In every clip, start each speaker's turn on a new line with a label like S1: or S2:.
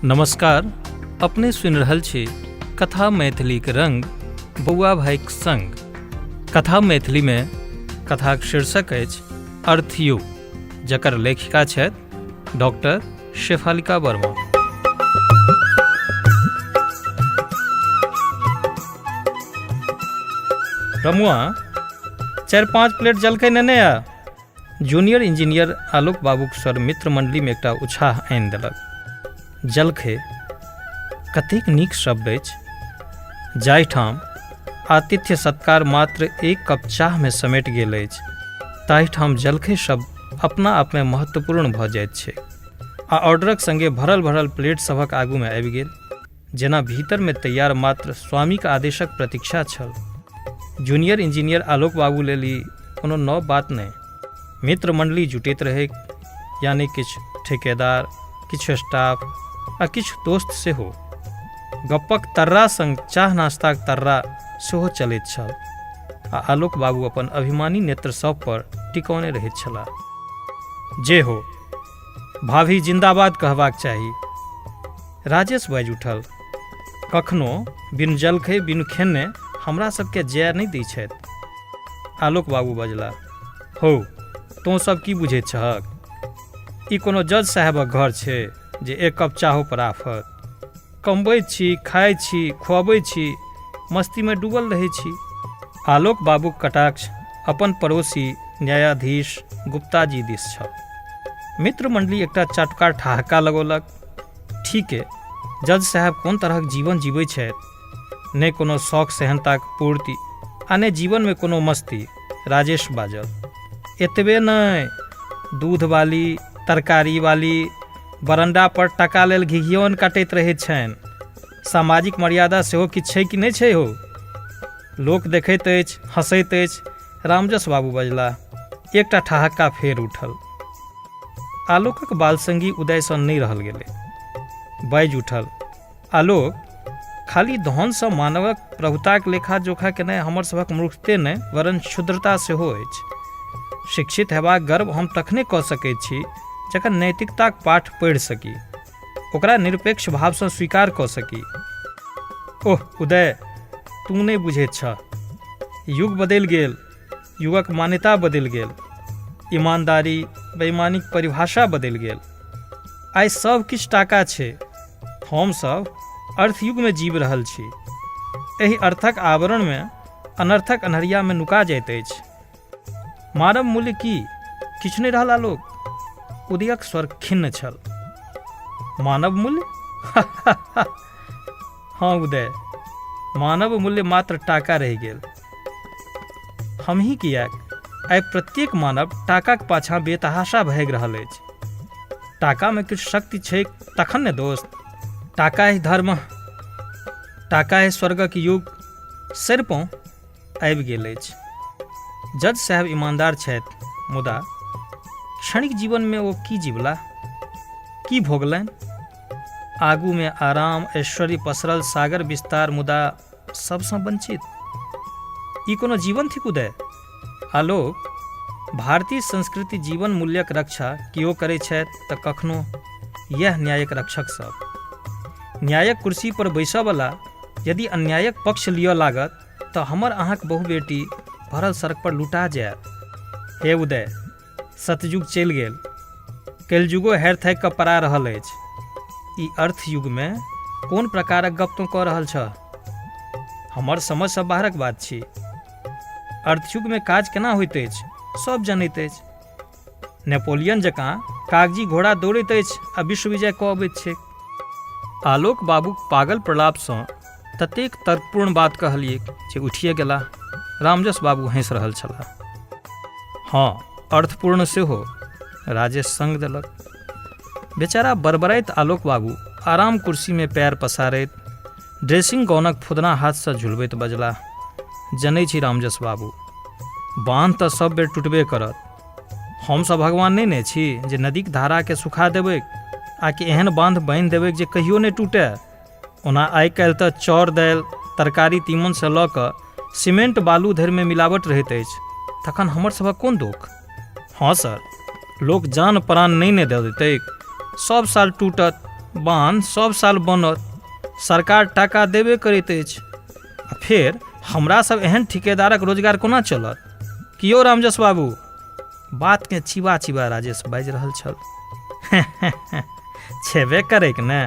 S1: नमस्कार, अपने सुनि रहल छी कथा मैथिलीक रंग बौआ भाईक संग। कथा मैथिलीमे कथाक शीर्षक अछि अर्थयुग, जकर लेखिका छथि डॉक्टर शेफालिका वर्मा। रमुआ, 4-5 प्लेट जलखै नेने आ। जूनियर इंजीनियर आलोक बाबूक स्वर मित्र मंडलीमे एकटा उत्साह आनि देलक। जलखै कतेक नीक शब्द अछि। जाहिठाम आतिथ्य सत्कार मात्र एक कप चाहमे समेट गेल अछि, ताहिठाम जलखै शब्द अपना आपमे महत्वपूर्ण भऽ जाइत छै। आ ऑर्डरक संगे भरल भरल प्लेट सभक आगूमे आबि गेल, जेना भीतरमे तैयार मात्र स्वामीक आदेशक प्रतीक्षा छल। जूनियर इंजीनियर आलोक बाबू लेल ई कोनो नव बात नहि। मित्र मंडली जुटैत रहैक, यानी किछु ठेकेदार, किछु स्टाफ आ किछु दोस्त सेहो। गप्पक तर्रा संग चाह नाश्ताक तर्रा सेहो चलैत छल आ आलोक बाबू अपन अभिमानी नेत्र सभ पर टिकौने रहैत छलाह। जे हो, भाभी जिंदाबाद कहबाक चाही। राजेश बाजि उठल, कखनो बिनु जलखै बिनु खेने हमरा सबके जाय नहि दै छथि। आलोक बाबू बजला, हौ तोँ सब की बुझैत छहक? ई कोनो जज साहेबक घर छै जे एक कप चाहो पर आफत। कमबैत छी, खाइ छी, खुअबै छी, मस्तीमे डूबल रहै छी। आलोक बाबूक कटाक्ष अपन पड़ोसी न्यायाधीश गुप्ताजी दिस छल। मित्र मंडली एकटा चाटुकार ठहाका लगौलक। ठीके, जज साहेब कोन तरहक जीवन जीबै छथि? ने कोनो शौक सेहन्ताक पूर्ति आ ने जीवनमे कोनो मस्ती। राजेश बाजल, एतबे नहि, दूधवाली, तरकारीवाली बरंडा पर टका लेल घिघियौन काटैत रहैत छनि। सामाजिक मर्यादा सेहो किछु छै कि नहि छै हौ? लोक देखैत अछि, हँसैत अछि। रामजस बाबू बजलाह। एकटा ठहाका फेर उठल। आलोकक बालसंगी उदयसँ नहि रहल गेलै, बाजि उठल, आलोक, खाली धनसँ मानवक प्रभुताक लेखा जोखा केनाइ हमर सभक मूर्खते नहि, वरन् क्षुद्रता सेहो अछि। शिक्षित हेबाक गर्व हम तखने कऽ सकैत छी जखन नैतिकताक पाठ पढ़ि सकी, ओकरा निरपेक्ष भावसँ स्वीकार कऽ सकी। ओह उदय, तू नहि बुझैत छह। युग बदलि गेल, युगक मान्यता बदलि गेल, ईमानदारी बेईमानीक परिभाषा बदलि गेल। आइ सब किछु टाका छै। हम सब अर्थयुगमे जीवि रहल छी। एहि अर्थक आवरणमे अनर्थक अन्हरियामे नुका जाइत अछि। मानव मूल्य की किछु नहि रहल आलोक? उदयक स्वर खिन्न छल। मानव मूल्य? हँ उदय, मानव मूल्य मात्र टाका रहि गेल। हमही किएक, आइ प्रत्येक मानव टाकाक पाछाँ बेतहाशा भागि रहल अछि। टाकामे किछु शक्ति छैक तखन ने दोस्त। टाका ही धर्म, टाका ही स्वर्गक युग सरिपों आबि गेल अछि। जज साहेब ईमानदार छथि, मुदा क्षणिक जीवनमे ओ की जीवला, की भोगलनि? आगूमे आराम ऐश्वर्य पसरल सागर विस्तार, मुदा सबसँ वंचित। ई कोनो जीवन थिक उदय? आलोक, भारतीय संस्कृति जीवन मूल्यक रक्षा केओ करै छथि तऽ कखनो यैह न्यायक रक्षक सब। न्यायक कुर्सी पर बैसऽवला यदि अन्यायक पक्ष लिअ लागत तऽ हमर अहाँक बहु बेटी भरल सड़क पर लुटा जायत। हे उदय, सतयुग चलि गेल, कलियुगो हारि थाकि कऽ पड़ा रहल अछि। ई अर्थ युगमे कोन प्रकारक गप तोँ कऽ रहल छह? हमर समझसँ बाहरक बात छी। अर्थयुगमे काज केना होइत अछि, सब जनैत अछि। नेपोलियन जकाँ कागजी घोड़ा दौड़ैत अछि आ विश्व विजय कऽ अबैत छैक। आलोक बाबूक पागल प्रलापसँ ततेक तर्कपूर्ण बात कहलिऐक जे उठिए गेलाह। रामजस बाबू हँसि रहल छलाह। हँ, अर्थपूर्ण सेहो, राजेश संग देलक। बेचारा बड़बड़ाइत आलोक बाबू आराम कुर्सीमे पैर पसारैत ड्रेसिंग गाउनक फुदना हाथसँ झुलबैत बजलाह, जनै छी रामजस बाबू, बान्ह तऽ सब बेर टुटबे करत। हमसभ भगवान नहि ने छी जे नदीक धाराके सुखा देबैक आ कि एहन बान्ह बान्हि देबैक जे कहियो नहि टूटए। ओना आइ काल्हि तऽ चाउर दालि तरकारी तीमनसँ लऽ कऽ सीमेंट बालू धरिमे मिलावट रहैत अछि, तखन हमर सभक कोन दोख? हँ सर, लोक जान प्राण नहि ने दऽ देतैक। सब साल टूटत, बान्ह सभ साल बनत, सरकार टाका देबे करैत अछि। आ फेर हमरा सब एहन ठिकेदारक रोजगार कोना चलत? कियो रामजस बाबू? बातकेँ चिबा चिबा राजेश बाजि रहल छल। छेबे करैक ने,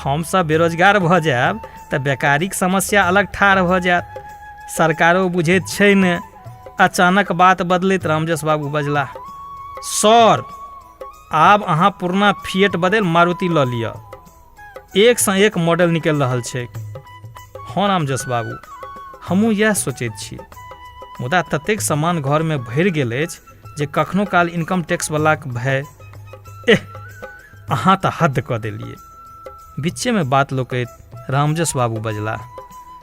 S1: हमसभ बेरोजगार भऽ जायब तऽ बेकारीक समस्या अलग ठाढ़ भऽ जायत। सरकारो बुझैत छै ने। अचानक बात बदलैत रामजस बाबू बजलाह, सर, आब अहाँ पुरना फिएट बदलि मारुति लऽ लिअ। एकसँ एक मॉडल निकलि रहल छैक। हँ रामजस बाबू, हमहूँ इएह सोचैत छी। मुदा ततेक सामान घरमे भरि गेल अछि जे कखनो काल इनकम टैक्सवलाक भय। एह, अहाँ तऽ हद कऽ देलियै। बिच्चेमे बात लोकैत रामजस बाबू बजलाह,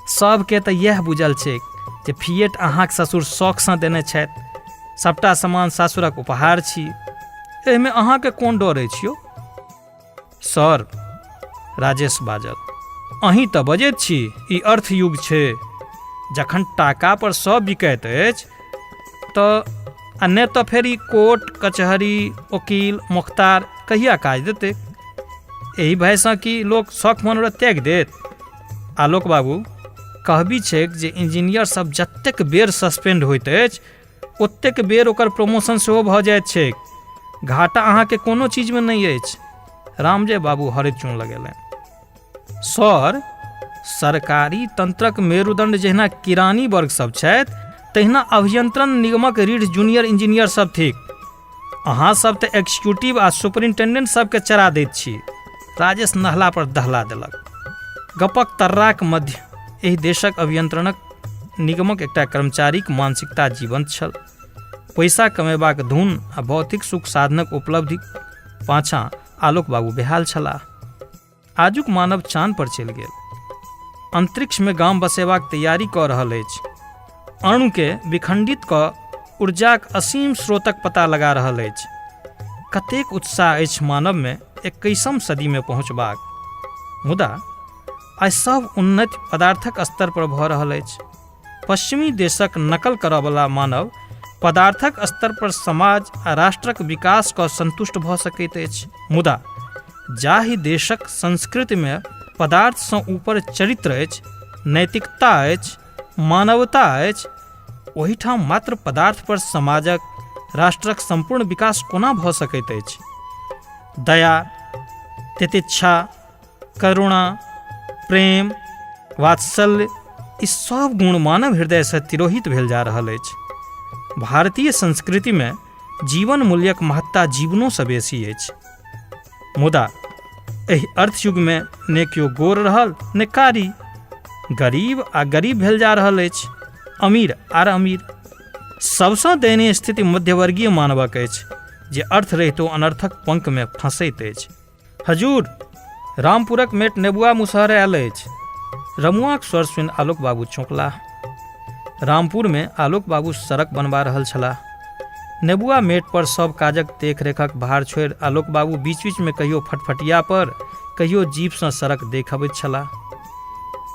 S1: सभके तऽ इएह बुझल छैक जे फिएट अहाँक ससुर शौकसँ देने छथि। सभटा सामान सासुरक उपहार छी। एहिमे अहाँके कोन डर अछि यौ? सर, राजेश बाजल, अहीं तऽ बजैत छी ई अर्थयुग छै। जखन टाका पर सब बिकाइत अछि तऽ आ नहि तऽ फेर ई कोर्ट कचहरी ओकील मोख्तार कहिया काज देतै? एहि भयसँ कि लोक शौख मनोरथ त्यागि देत? आलोक बाबू, कहबी छैक जे इंजीनियर सब जतेक बेर सस्पेंड होइत अछि ओतेक बेर ओकर प्रमोशन सेहो भऽ जाइत छैक। घाटा अहाँके कोनो चीजमे नहि अछि। रामजय बाबू हरैत चून लगेलनि। सर, सरकारी तंत्रक मेरुदंड जहिना किरानी वर्ग सब छथि तहिना अभियंत्रण निगमक रीढ़ जूनियर इंजीनियर सब थिक। अहाँ सब तऽ एक्जीक्यूटिव आ सुपरिंटेंडेंट सबके चरा दैत छी। राजेश नहला पर दहला देलक। गपक तर्राक मध्य एहि देशक अभियंत्रणक निगमक एकटा कर्मचारीक मानसिकता जीवंत छल। पैसा कमेबाक धुन आ भौतिक सुख साधनक उपलब्धिक पाछाँ आलोक बाबू बेहाल छलाह। आजुक मानव चान पर चलि गेल, अंतरिक्षमे गाम बसेबाक तैयारी कऽ रहल अछि, अणुके विखंडित कऽ ऊर्जाक असीम स्रोतक पता लगा रहल अछि। कतेक उत्साह अछि मानवमे 21म सदीमे पहुँचबाक। मुदा आइ सब उन्नति पदार्थक स्तर पर भऽ रहल अछि। पश्चिमी देशक नकल करऽवला मानव पदार्थक स्तर पर समाज आ राष्ट्रक विकास कऽ संतुष्ट भऽ सकैत अछि, मुदा जाहि देशक संस्कृतिमे पदार्थसँ ऊपर चरित्र अछि, नैतिकता अछि, मानवता अछि, ओहिठाम मात्र पदार्थ पर समाजक, राष्ट्रक सम्पूर्ण विकास कोना भऽ सकैत अछि? दया, तितिक्षा, करुणा, प्रेम, वात्सल्य, ई सब गुण मानव हृदयसँ तिरोहित भेल जा रहल अछि। भारतीय संस्कृतिमे जीवन मूल्यक महत्ता जीवनोसँ बेसी अछि। मुदा एहि अर्थयुगमे ने केओ गोर रहल ने कारी। गरीब आ गरीब भेल जा रहल अछि, अमीर आर अमीर। सबसँ दयनीय स्थिति मध्यवर्गीय मानवक अछि जे अर्थ रहितो अनर्थक पंकमे फँसैत अछि। हजूर, रामपुरक मेट नेबुआ मुसहर आयल अछि। रमुआक स्वर सुनि आलोक बाबू चौंकलाह। रामपुरमे आलोक बाबू सड़क बनबा रहल छलाह। नेबुआ मेट पर सब काजक देखरेखक भार छोड़ि आलोक बाबू बीच-बीचमे कहियो फटफटिया पर, कहियो जीपसँ सड़क देख अबैत छलाह।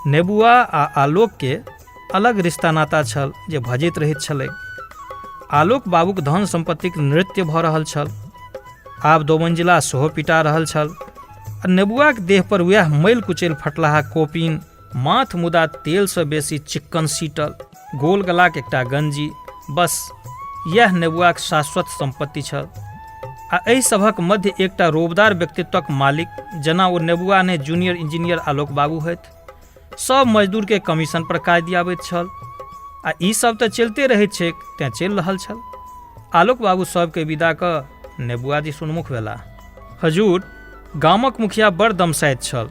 S1: नेबुआ आ आलोकके अलग रिश्ता नाता छल जे भजैत रहैत छलै। आलोक बाबूक धन सम्पत्तिक नृत्य भऽ रहल छल। आब दोमंजिला सेहो पिटा रहल छल आ नेबुआक देह पर वएह मैल कुचैल फटलाहा कोपिन, माथ मुदा तेलसँ बेसी चिक्कन सीटल, गोल गलाक एकटा गंजी, बस इएह नेबुआक शाश्वत सम्पत्ति छल। आ एहि सभक मध्य एकटा रोबदार व्यक्तित्वक मालिक जेना ओ नेबुआ ने जूनियर इंजीनियर आलोक बाबू होथि। सब मजदूरके कमीशन पर काज दियाबैत छल आ ई सब तऽ चलिते रहैत छैक, तेँ चलि रहल छल। आलोक बाबू सबके विदा कऽ नेबुआ दिस उन्मुख भेलाह। हजूर, गामक मुखिया बड़ दमसाइत छल।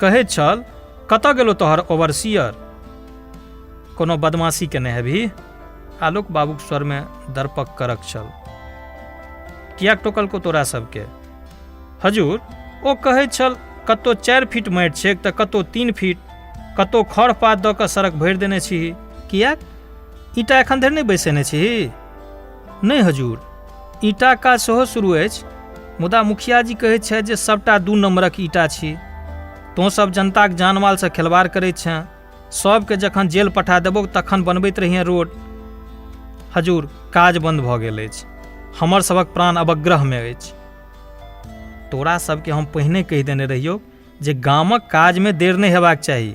S1: कहैत छल, कतऽ गेलो तोहर ओवरसियर? कोनो बदमाशी केने हेबही? आलोक बाबूक स्वरमे दर्पक करक छल। किएक टोकलको तोरा सबके? हजूर, ओ कहैत छल कतौ 4 फीट माटि छैक तऽ कतौ 3 फीट, कतौ खड़ पात दऽ कऽ सड़क भरि देने छीही। किएक? ईंटा एखन धरि नहि बैसेने छीही? नहि हजूर, ईंटाक काज सेहो शुरू अछि, मुदा मुखिया जी कहैत छथि जे सभटा 2 नम्बरक ईंटा छी। तोँ सब जनताक जानमालसँ खेलवाड़ करैत छेँ। सबके जखन जेल पठा देबौ तखन बनबैत रहिहेँ रोड। हजूर, काज बन्द भऽ गेल अछि। हमर सभक प्राण अवग्रहमे अछि। तोरा सबके हम पहिने कहि देने रहियौ जे गामक काजमे देर नहि हेबाक चाही।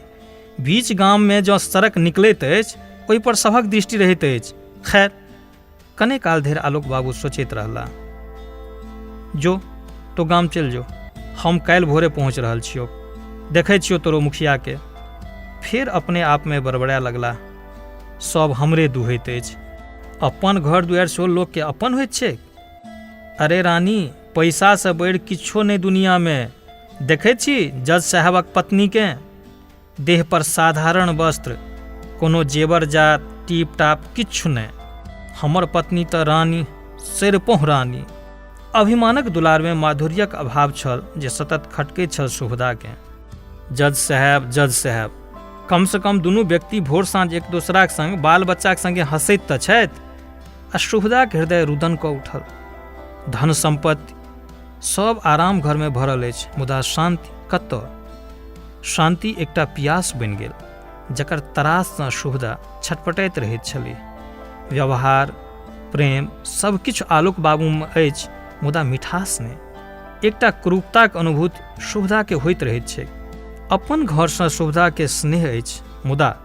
S1: बीच गाममे जँ सड़क निकलैत अछि ओहिपर सभक दृष्टि रहैत अछि। खैर, कने काल धरि आलोक बाबू सोचैत रहलाह। जो, तो गाम चलि जो, हम काल्हि भोरे पहुँच रहल छियौ, देखै छियौ तोरो मुखियाके। फेर अपने आपमे बड़बड़ाय लगलाह, सब हमरे दुहैत अछि। अपन घर दुआरि सेहो लोकके अपन होइत छैक। अरे रानी, पैसासँ बढ़ि किछो नहि दुनियामे। देखैत छी जज साहेबक पत्नीकेँ? देह पर साधारण वस्त्र, कोनो जेवर जात टीप टाप किछु नहि। हमर पत्नी तऽ रानी, सरिपहुँ रानी। अभिमानक दुलारमे माधुर्यक अभाव छल जे सतत खटकैत छल शुभदाकेँ। जज साहेब, जज साहेब, कमसँ कम दुनू व्यक्ति भोर साँझ एक दोसराक संग बाल बच्चाक संगे हँसैत तऽ छथि। आ शुभदाक हृदय रुदन कऽ उठल। धन सम्पत्ति सब आराम घरमे भरल अछि, मुदा शान्ति कतऽ? शान्ति एकटा पियास बनि गेल जकर तराससँ शुभदा छटपटाइत रहैत छलीह। व्यवहार, प्रेम सब किछु आलोक बाबूमे अछि, मुदा मिठास नहि। एकटा कुरूपताक अनुभूति शुभदाके होइत रहैत छैक। अपन घरसँ शुभदाके स्नेह अछि, मुदा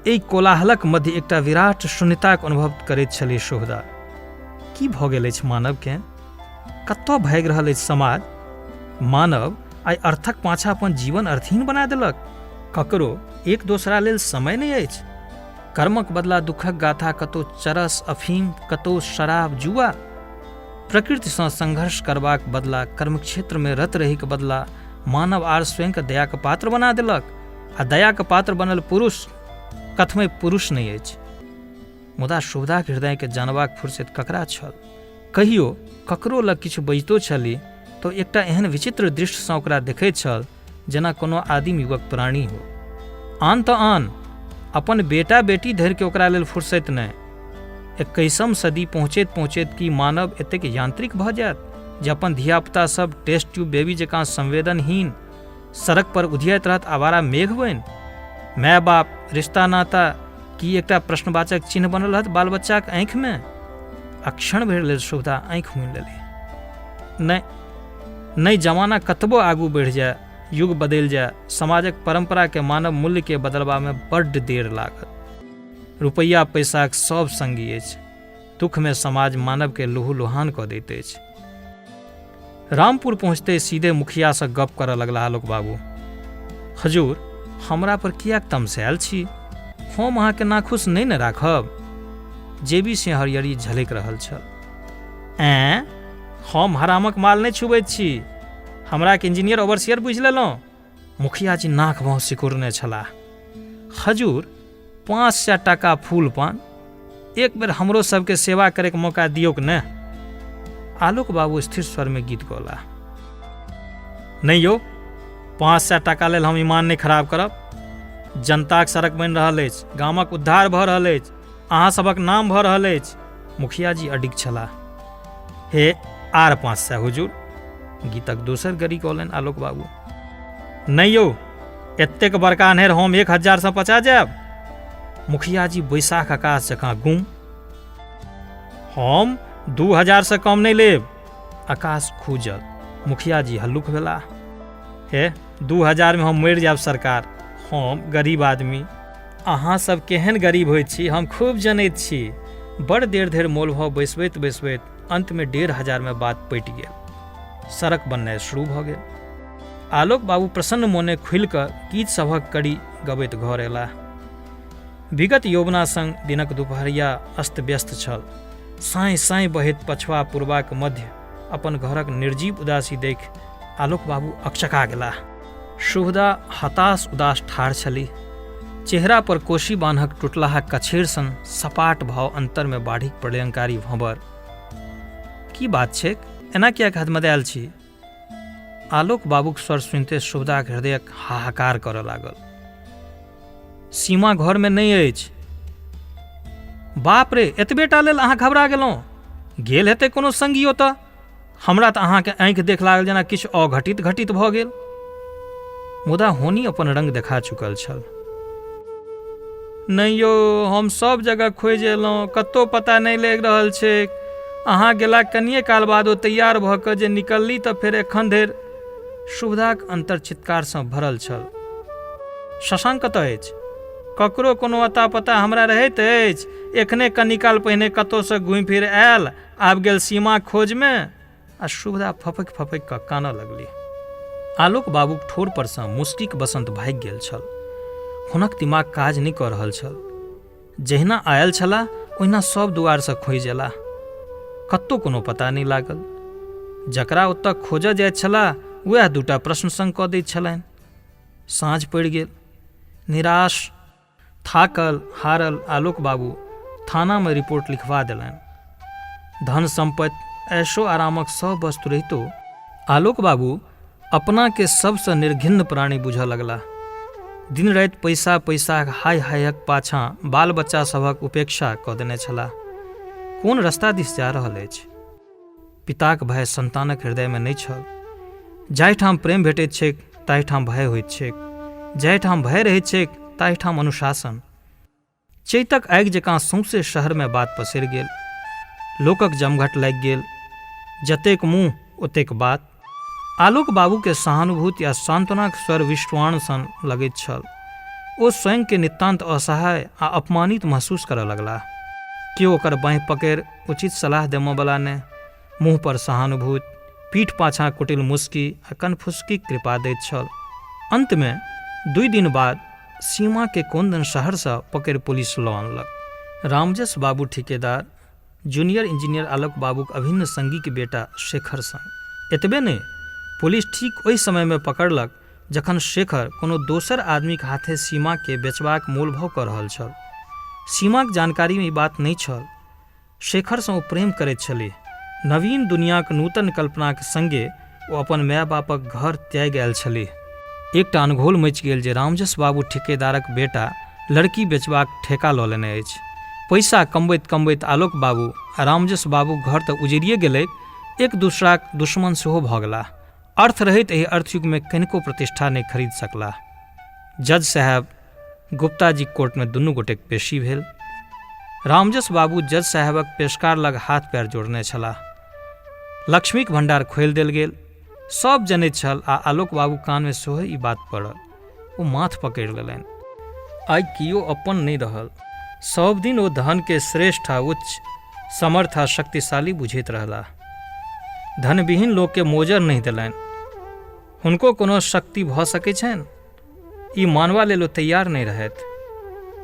S1: एहि कोलाहलक मध्य एकटा विराट शून्यताक अनुभव करैत छलीह शुभदा। की भऽ गेल अछि मानवकेँ? कतऽ भागि रहल अछि समाज? मानव आइ अर्थक पाछाँ अपन जीवन अर्थहीन बना देलक। ककरो एक दोसरा लेल समय नहि अछि। कर्मक बदला दुखक गाथा, कतौ चरस अफीम, कतौ शराब जुआ। प्रकृतिसँ संघर्ष करबाक बदला, कर्मक्षेत्रमे रत रहैके बदला मानव आर स्वयंके दयाके पात्र बना देलक। आ दयाके पात्र बनल पुरुष कथमय पुरुष नहि अछि। मुदा शुभदाक हृदयके जानबाक फुर्सत ककरा छल? कहियो ककरो लग किछु बजितो छली तऽ एकटा एहन विचित्र दृष्टिसँ ओकरा देखैत छल जेना कोनो आदिम युगक प्राणी हो। आन तऽ आन, अपन बेटा बेटी धरिके ओकरा लेल फुर्सति नहि। 21म सदी पहुँचैत पहुँचैत की मानव एतेक यांत्रिक भऽ जायत जे अपन धियापुता सब टेस्ट ट्यूब बेबी जकाँ संवेदनहीन सड़क पर उधियाइत रहत आवारा मेघ बनि? माय बाप, रिश्ता नाता की एकटा प्रश्नवाचक चिन्ह बनल रहत बाल बच्चाक आँखिमे? आ क्षण भरि लेल सुविधा आँखि मुनि लेली। नहि नहि, जमाना कतबो आगू बढ़ि जाय, युग बदलि जाय, समाजक परंपराके मानव मूल्यके बदलबामे बड्ड देर लागत। रुपैआ पैसाक सब संगी अछि। दुखमे समाज मानवके लुहु लुहान कऽ दैत अछि। रामपुर पहुँचते सीधे मुखियासँ गप करऽ लगलाह आलोक बाबू। हजूर, हमरा पर किएक तमसायल छी? हम अहाँके नाखुश नहि ने राखब। जेबी से हरियरी झलकि रहल छल। ऐं, हम हरामक माल नहि छुबैत छी। हमराके इंजीनियर ओवरसियर बुझि लेलहुँ? मुखिया जी नाक भौं सिकुड़ने छलाह। हजूर, 500 टाका फूल पान, एक बेर हमरो सबके सेवा करैके मौका दियौक ने। आलोक बाबू स्थिर स्वरमे गीत गौलाह। नहि यौ, 500 टाका लेल हम ईमान नहि खराब करब। जनताक सड़क बनि रहल अछि, गामक उद्धार भऽ रहल अछि, अहाँ सबक नाम भऽ रहल अछि। मुखिया जी अडिग छलाह। हे, आर 500 हुजूर। गीतक दोसर गड़ी गौलनि आलोक बाबू। नहि यौ, एतेक बड़का अन्हेर हम 1000 पचा जायब? मुखिया जी बैसाख आकाश जकाँ गुम। हम 2000 से कम नहि लेब। आकाश खूजल। मुखिया जी हल्लुक भेलाह। हे, 2000 में हम मरि जायब सरकार, हम गरीब आदमी। अहाँ सब केहन गरीब होइत छी हम खूब जनैत छी। बड़ देर धरि मोलभाव बैसबैत बैसबैत अंतमे 1500 में बात पटि गेल। सड़क बननाइ शुरू भऽ गेल। आलोक बाबू प्रसन्न मोने खुलि कऽ गीत सभक कड़ी गबैत घर अयलाह। विगत यौवना संग दिनक दुपहरिया अस्त व्यस्त छल। साँय साँय बहैत पछवा पुरबाक मध्य अपन घरक निर्जीव उदासी देखि आलोक बाबू अकचका गेलाह। शुभदा हताश उदास ठाढ़ छलीह। चेहरा पर कोशी बान्हक टुटलाहा कछेर सन सपाट भाव, अंतरमे बाढ़िक प्रलयंकारी भंवर। की बात छैक, एना किएक हदमदायल छी? आलोक बाबूक स्वर सुनिते शुभदाक हृदयक हाहाकार करऽ लागल। सीमा घरमे नहि अछि। बाप रे, एतबे टा लेल अहाँ घबरा गेलहुँ? गेल हेतै कोनो संगी ओतऽ। हमरा तऽ अहाँके आँखि देख लागल जेना किछु अघटित घटित भऽ गेल। मुदा होनी अपन रंग देखा चुकल छल। नहि यौ, हम सब जगह खोजि एलहुँ, कतहु पता नहि लागि रहल छैक। अहाँ गेलाक कनिये काल बाद ओ तैयार भऽ कऽ जे निकलली तऽ फेर एखन धरि शुभदाक अन्तर चित्कारसँ भरल छल। शशांक कतऽ अछि? ककरो कोनो अता पता हमरा रहैत अछि? एखने कनी काल पहिने कतौसँ घूमि फिर आयल, आबि गेल सीमाक खोजमे। आ शुभदा फफकि फफकि कऽ कानऽ लगली। आलोक बाबूक ठोर परसँ मुस्कीक बसंत भागि गेल छल। हुनक दिमाग काज नहि कऽ रहल छल। जहिना आयल छलाह ओहिना सभ दुआरसँ खोजि अयलाह। कतहु कोनो पता नहि लागल। जकरा ओतऽ खोजऽ जाइत छलाह वएह दूटा प्रश्न संग कऽ दैत छलनि। साँझ पड़ि गेल। निराश, थाकल, हारल आलोक बाबू थानामे रिपोर्ट लिखवा देलनि। धन सम्पत्ति, ऐशो आरामक सभ वस्तु रहितो आलोक बाबू अपनाके सभसँ निर्घिन्न प्राणी बुझऽ लगलाह। दिन राति पैसा पैसाक हाय हायक पाछाँ बाल बच्चा सभक उपेक्षा कऽ देने छलाह। कोन रस्ता दिस जा रहल अछि? पिताक भय सन्तानक हृदयमे नहि छल। जाहिठाम प्रेम भेटैत छैक ताहिठाम भय होइत छैक। जाहिठाम भय रहैत छैक ताहिठाम अनुशासन। चैतक आगि जकाँ सौंसे शहरमे बात पसरि गेल। लोकक जमघट लागि गेल। जतेक मुँह ओतेक बात। आलोक बाबूकेँ सहानुभूति आ सान्त्वनाक स्वर विश्वाण सन लगैत छल। ओ स्वयंकेँ नितान्त असहाय आ अपमानित महसूस करऽ लगलाह। केओ ओकर बाँहि पकड़ि उचित सलाह देमऽवला नहि। मुँह पर सहानुभूति, पीठ पाछाँ कुटिल मुस्की आ कनफुसकीक कृपा दैत छल। अन्तमे दुइ दिन बाद सीमाकेँ कोनदन शहरसँ पकड़ि पुलिस लऽ अनलक। रामजस बाबू ठिकेदार, जूनियर इंजीनियर आलोक बाबूक अभिन्न संगीक बेटा शेखर संग। एतबे नहि, पुलिस ठीक ओहि समयमे पकड़लक जखन शेखर कोनो दोसर आदमीक हाथे सीमाकेँ बेचबाक मोलभाव कऽ रहल छल। सीमाक जानकारीमे ई बात नहि छल। शेखरसँ ओ प्रेम करैत छलीह। नवीन दुनियाक नूतन कल्पनाक संगे ओ अपन माय-बापक घर त्यागि आयल छलीह। एकटा अनघोल मचि गेल जे रामजस बाबू ठिकेदारक बेटा लड़की बेचबाक ठेका लऽ लेने अछि। पैसा कमबैत-कमबैत आलोक बाबू आ रामजस बाबूक घर तऽ उजड़िये गेलैक, एक दोसराक दुश्मन सेहो भऽ गेलाह। अर्थ रहैत एहि अर्थयुगमे कनिको प्रतिष्ठा नहि खरीद सकलाह। जज साहेब गुप्ताजीक कोर्टमे दुनू गोटेक पेशी भेल। रामजस बाबू जज साहेबक पेशकार लग हाथ पैर जोड़ने छलाह। लक्ष्मीक भंडार खोलि देल गेल। सभ जनैत छल आ आलोक बाबू कानमे सेहो ई बात पड़ल। ओ माथ पकड़ि लेलनि। आइ कियो अपन नहि रहल। सभ दिन ओ धनके श्रेष्ठ आ उच्च, समर्थ आ शक्तिशाली बुझैत रहलाह। धनविहीन लोकके मोजर नहि देलनि। हुनको कोनो शक्ति भऽ सकै छनि? ई मानवा लेल ओ तैयार नहि रहथि।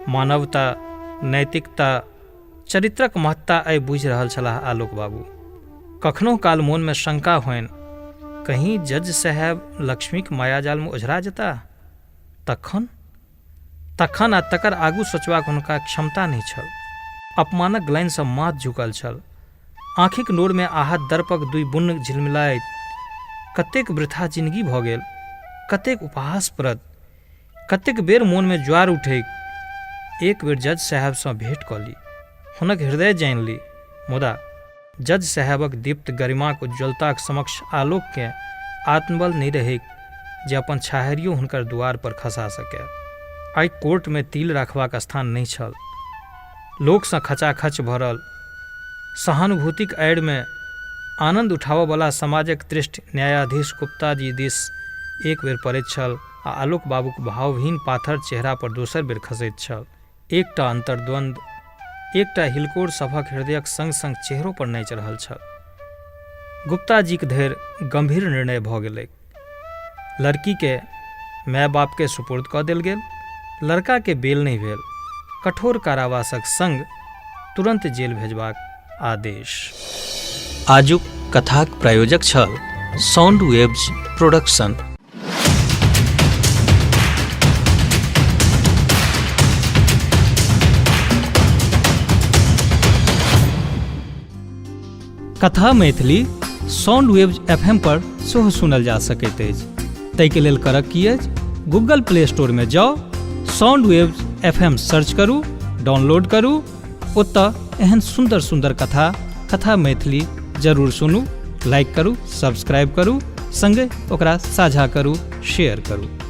S1: मानवता, नैतिकता, चरित्रक महत्ता आइ बुझि रहल छलाह आलोक बाबू। कखनहुँ काल मोनमे शंका होइन, कहीं जज साहेब लक्ष्मीक मायाजालमे ओझरा जेताह? तखन? तखन आ तकर आगू सोचबाक हुनका क्षमता नहि छल। अपमानक ग्लानिसँ माथ झुकल छल। आँखिक नोरमे आहत दर्पक दुइ बुन्न झिलमिलाइत। कतेक वृथा जिनगी भऽ गेल। कतेक उपहासप्रद। कतेक बेर मोनमे ज्वार उठैक, एक बेर जज साहेबसँ भेँट कऽ ली। हुनक हृदय जानि ली। मुदा जज साहेबक दीप्त गरिमाक उज्ज्वलताक समक्ष आलोककेँ आत्मबल नहि रहैक जे अपन छाहरियो हुनकर दुआर पर खसा सकए। आइ कोर्टमे तिल राखबाक स्थान नहि छल। लोकसँ खचाखच भरल। सहानुभूतिक आड़िमे आनन्द उठाबऽवला समाजक दृष्टि न्यायाधीश गुप्ताजी दिस एक बेर पड़ैत छल आ आलोक बाबूक भावहीन पाथर चेहरा पर दोसर बेर खसैत छल। एकटा अन्तर्द्वन्द्व, एकटा हिलकोर सभक हृदयक संग-संग चेहरो पर नाचि रहल छल। गुप्ताजीक धरि गम्भीर निर्णय भऽ गेलैक। लड़कीके माय-बापके सुपुर्द कऽ देल गेल। लड़काके बेल नहि भेल। कठोर कारावासक संग तुरन्त जेल भेजबाक आदेश। आजुक कथाक प्रायोजक छल साउंड वेव्स प्रोडक्शन। कथा मैथिली साउंड वेव्स एफएम पर सेहो सुनल जा सकैत अछि। ताहिके लेल करक की अछि, गूगल प्ले स्टोर में जाउ, साउंड वेव्स एफएम सर्च करू, डाउनलोड करू, ओतऽ एहन सुन्दर सुन्दर कथा, कथा मैथिली जरूर सुनू, लाइक करू, सब्सक्राइब करू, संगे ओकरा साझा करू, शेयर करू।